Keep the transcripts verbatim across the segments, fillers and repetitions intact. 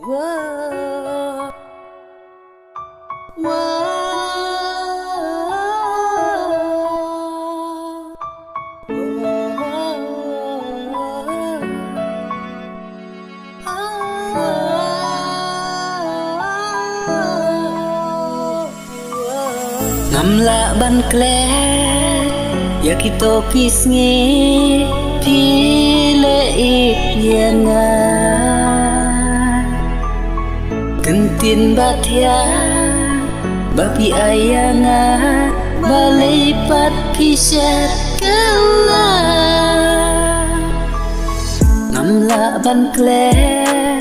Ngam lah ban klet ïa kito ki sngi phi leh ïa nga. Kyntien ba thiah ba phi ai ïa nga, balei pat phi shet kylla. Ngam lah ban klet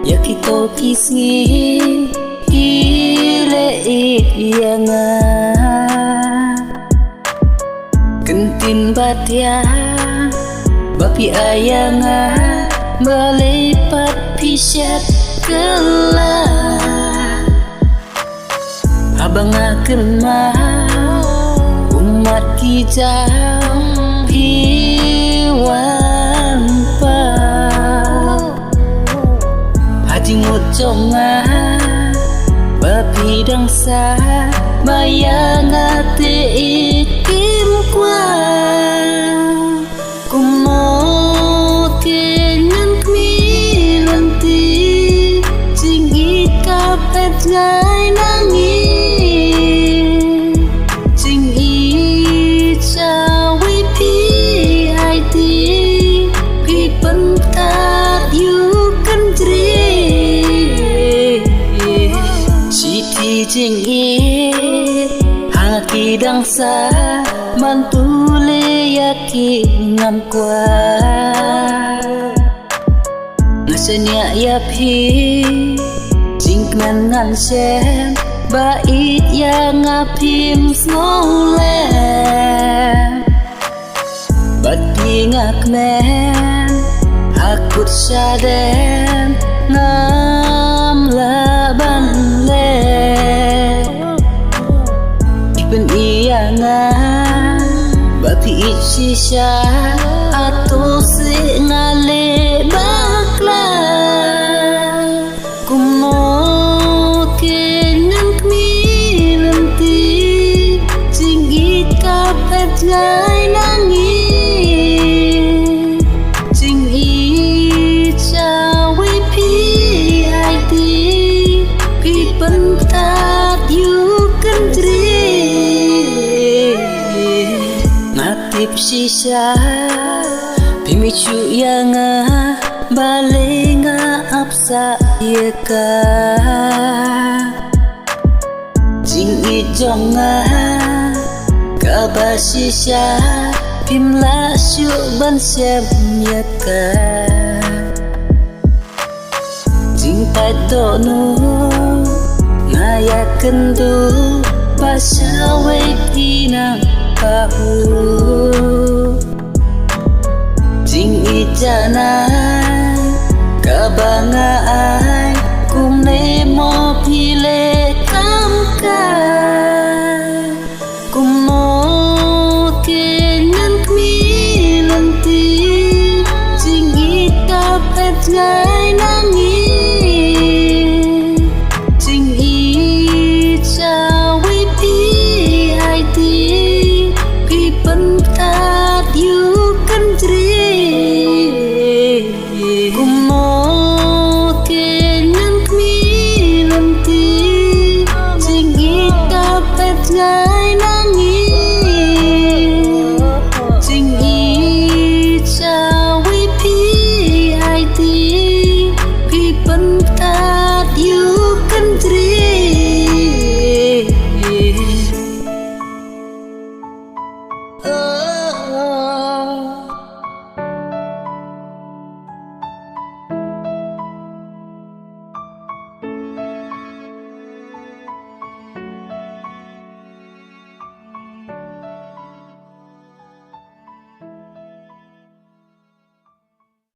ïa kito ki sngi phi leh ïa nga. Kyntien ba thiah ba phi ai ïa nga, balei pat phi shet kylla. Haba nga kynmaw ummat ki jam phi wan pat ha jingmut jong nga, ba phi dang sah ba ïa nga te i kim kwah. Kumno te ngan khmih lynti, jingïeit ka phet jngai na ngi. Jingïeit sha wei phi ai ti, phi pyntat ïa u kynjri. Shithi jingïeit ha ki dang sah, man pule ïa ki ngam kwah. Nga shaniah ïa phi, jingkmen ngan shem, ba ïeit ïa nga phim sngewlem. Bad phi nga kmen ha kut shadem, ngam lah ban leh. Phi pyni ïa nga ba phi ïeit shisha, hato seh nga leh bakla. Kumno te ngan khmih lynti, jingïeit ka phet jngai na ngi. Jingïeit sha wei phi ai ti, phi pyntat ïa u kynjri. Nga tip shisha phim ïeit shuh ïa nga, balei nga ap sah ïa ka. Jingïeit jong nga kaba shisha, phim lah shuh ban shem ïa ka. Jingpait dohnud nga ïakynduh, ba shawei phi nang pahuh. Jingïeit janai kaba nga ai, kumne mo phi leh kam kai. Kumno te ngan khmih lynti, jingïeit ka phet jngai